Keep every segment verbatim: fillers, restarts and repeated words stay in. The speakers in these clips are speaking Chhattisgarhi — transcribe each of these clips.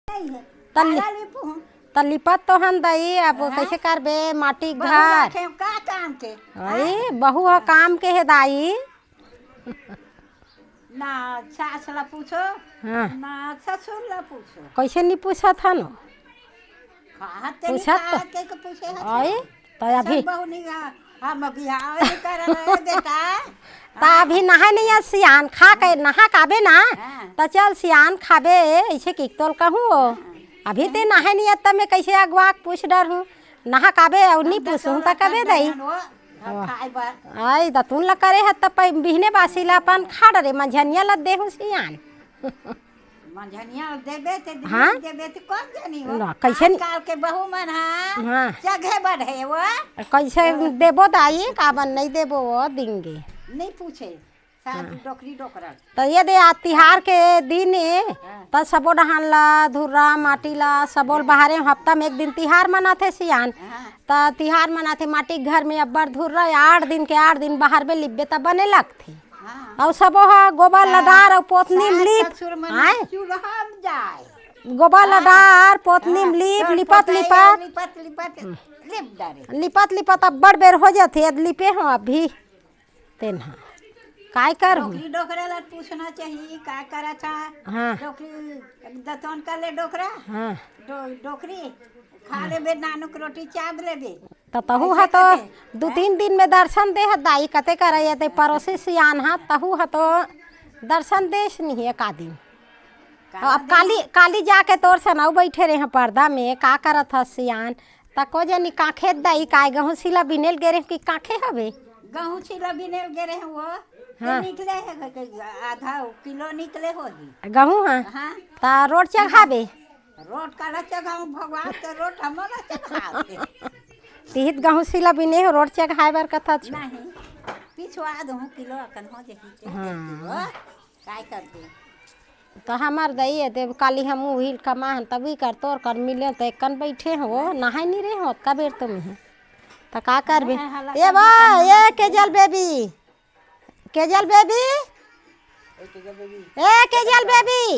नहीं है। तल्ली काला लिपू हूँ। त लिपत तो हन दाई, अब हाँ? कइसे करबे माटी के बहू घर? रखे हो का काम के? अरे, बहू ह काम के हे दाई। ना सास ला पूछो, हाँ। ना ससुर ला पूछो। कइसे नहीं पूछत हन? कहा तेरी पूछत तो कहा के, के पूछे हस? अरे, त अभी सब बहू नहीं गा-, हम बिहाव नहीं कर रहे बेटा। त अभी नहाय नहीं आ सियान, खा के नहा काबे ना, हाँ। त चल सियान खाबे, अइसे कि तोल कहूँ ओ। हाँ। अभी ते नहाय नहीं आ, त मैं कइसे अगवा के पूछ डरहूँ? नहा काबे अउ नहीं हम पूछूँ, दतोन त कबे कर दई? दहन वो, हम वाह। खाए बर। आई, दतुन ला करे ह, त पै-, बिहने बासी ला अपन खा डरे, मंझनिया ला देहूँ सियान। मंझनिया देबे ते हाँ? देबे ते कौन जानी हो? ना, कैसे न- आजकल के बहू मन हा हाँ। जगह बढ़े वो। कैसे देबो दाई, काबर नहीं देबो वो दिंगे। नहीं पूछे, साधु हाँ। डोकरी डोकरा। त ये दे आ तिहार के दिन ए, हाँ। त सबो डहान ला, धुर्रा, माटी ला, सबो ल बहारे हफ्ता में एक दिन तिहार मनाथे सियान। हाँ। त तिहार मनाथे माटी के घर में अब्बड़ धुर्रा, आठ दिन के आठ दिन बाहर में लिब्बे त बने लगथे। हाँ। अउ सबो ह गोबर ला डार अउ पोतनी म सास लीप। ससुर मन आय? चूल्हा म जाए। गोबर ला हाँ। डार, पोतनी म हाँ, लीप, डार लिपत, पोताई, लिपत। लिपत, लिपत, हम्म। लिप डारे। लिपत, लिपत अब्बड़ बेर हो जाथे, अद लिपे हो अभी। तेन ह। काय कर हूँ? डोकरी डोकरा ला पूछना चाहिए, का करत हा? हाँ। डोकरी दतौन कर ले डोकरा। हाँ। डो-, डोकरी खा लेबे, नानुक रोटी चाब लेबे। त तहू ह ऐसे तो करके, दू हैं? तीन दिन में दर्शन दे ह दाई, कते करे ये ते पड़ोसी सियान ह, तहू ह तो दर्शन देस नहीं एक आदमी। तो अब काली, काली जाके तोर सनऊ बैठे रहे हैं पर्दा में, का करत ह सियान? त को जनी काखे दाई, काय गहूँ सिला बिनेल गे रहे कि काखे हवे? गहूँ सिला बिनेल गे रहे वो, तो हाँ। निकले है, आधा किलो निकले होही। गहूँ हाँ? हाँ। त रोड चघाबे? रोट काला चघाऊं भगवान, तो रोट हमन ला चघावे। तिहित गहूँ सिला बिने हो, रोट चघाए बर कथा छु। नहीं, पिछवा दहूँ किलो अकन हो जही ते हाँ। देखी हो, काय करबे? त हमर दई ए, देव काली हम उहिल कमाहन, तब उही कर तोर कर मिले, त एकन बैठे हो, नहाय नहीं रहे हो, का बेर तुम है? त का करबे? नहीं, हला ए कर बा, दे, ए केजल बेबी, केजल बेबी, ए केजल बेबी,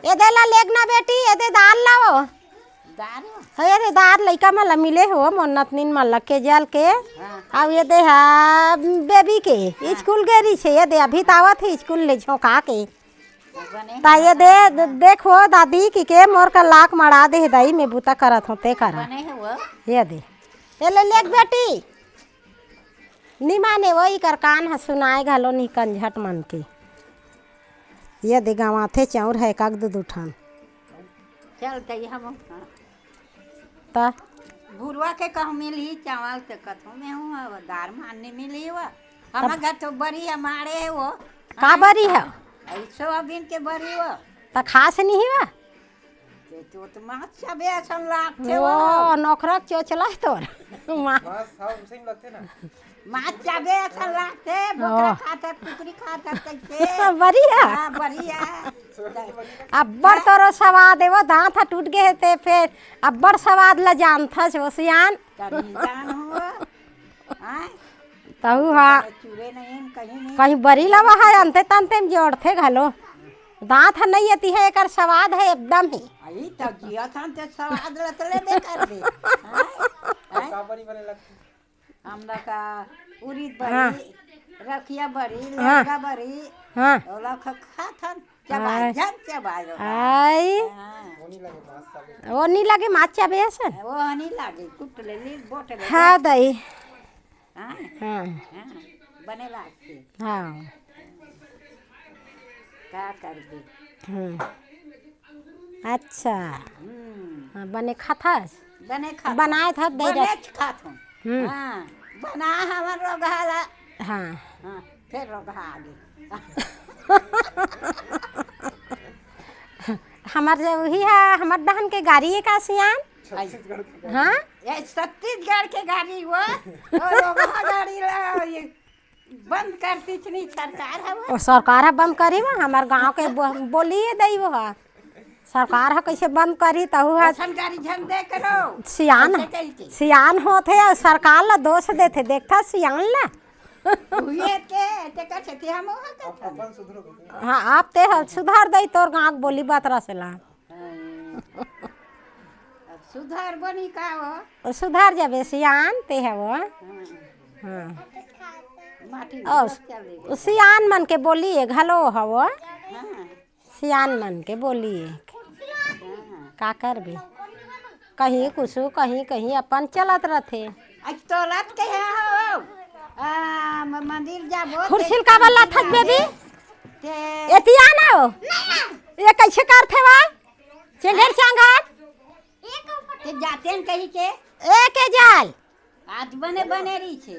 ए दे ला लेगना बेटी, ए दे दार लाओ। दार? हाँ, ए दे दार लइका मन ला मिले हो, मोर नतनीन मन ला केजल के। हाँ। अब ए दे हा बेबी के, हाँ। स्कूल गे रहिसे, ए दे अभी त आवत हे स्कूल ले झोंका के। बने त ए दे, दे, देखो दादी कि के मोर का लाक मड़ा दे दाई, मैं बूता करत हूँ, ते करा। बने हे वो। ए दे। ए ले लेग बेटी। नि माने वो इकर कान ह सुनाए घलो नि कंझट मन के। ए दे गंवाथे चाउर हे काग दू दू ठन। चल तई हम त भुरवा के कहूँ मिलही चावल त कथों में हूँ, अब दार मान नि मिलही वो। हमर घर तो बरी ह माड़े हे वो। का बरी ह? अई सोयाबीन के बरी वो। त खास नि ही वा? के तो त माछ चाबे असन लागथे वो। वो नोखरा के चोचला हे तोर। मा- माछ हा उसे में लगथे ना। माछ चाबे असन लागथे, बोकरा ओह। खाथस, कुकरी खाथस कइसे। बढ़िया। हाँ, बढ़िया। अब्बड़ तोरो सवाद हे वो, दांत ह टूट गे हे ते फेर अब्बड़ सवाद ला जानथस वो सियान। तनी जान हो। हाँ? तहू हा। चूरे नहीं, कहीं नहीं। कहीं बरी लवा हे, अंते तंते में जोड़थे घलो। दांत ह नहीं अति हे, एकर सवाद हे एकदम ही। आई त जिया थान ते सवाद लत लेबे करबे। हाँ? हाँ? का बरी बने लगथे? हमला का उरीद बरी, हाँ। रखिया बरी, हाँ। ललका बरी, हाँ। ओला ख-, खाथन, चबाय, आय। झन चबाय ओला। आय। हाँ। वो नि लगे माछ चाबे असन? वो नि लगे, कुट ले ली, बोट ले हाँ, ली। दई। हाँ? हाँ। हाँ, बने लागथे। हाँ। का करबे? हम्म। अच्छा। हम्म। हाँ, बने खाथस? बने खाथन। बनाए था, दे बने रख। खाथन। हम्म। हाँ, बना हमर रोगहा ला। हाँ। हाँ, फेर रोगहा आगे। हमर जे उही है, हमर डहन के गाड़ी है का सियान? छत्तीसगढ़ के गाड़ी। हाँ? ये छत्तीसगढ़ के गाड़ी वो, वो रोगहा गाड़ी ला, ये बंद कर दीस नहीं सरकार ह वो। ओ, सरकार ह बंद करी वो, हमर गांव के बो-, बोली हे दई वो ह। सरकार ह कइसे बंद करी, तहू ह असन गाड़ी झन दे करो। सियान, अइसे कही के। सियान होथे अउ सरकार ला दोष देथे, देखथा सियान ला। उही के, तेकर सेती हम ओहा कथन। हाँ, आप ते ह सुधार दई तोर गांव के बोली बात रसला। हाँ। अब सुधार बनी का हो? सुधार जाबे, सियान ते हवो। हाँ। हाँ। माटी और में चल देबे। सियान मन के बोली ए घलो हवो। हाँ। सियान मन के बोली ए। हाँ। का करबे? कहीं कुछु, कहीं, कहीं अपन चलत रथे। आज तो रात के है हो। आ, म-, मंदिर जाबो, खुरसिल ते काबर लाथस, बेबी? ते एती आना हो। ये कैसे करथे वा? चेंगर चांगर। ते जाते हैं कहीं के? ए के जाल। आज बने बने रही छे।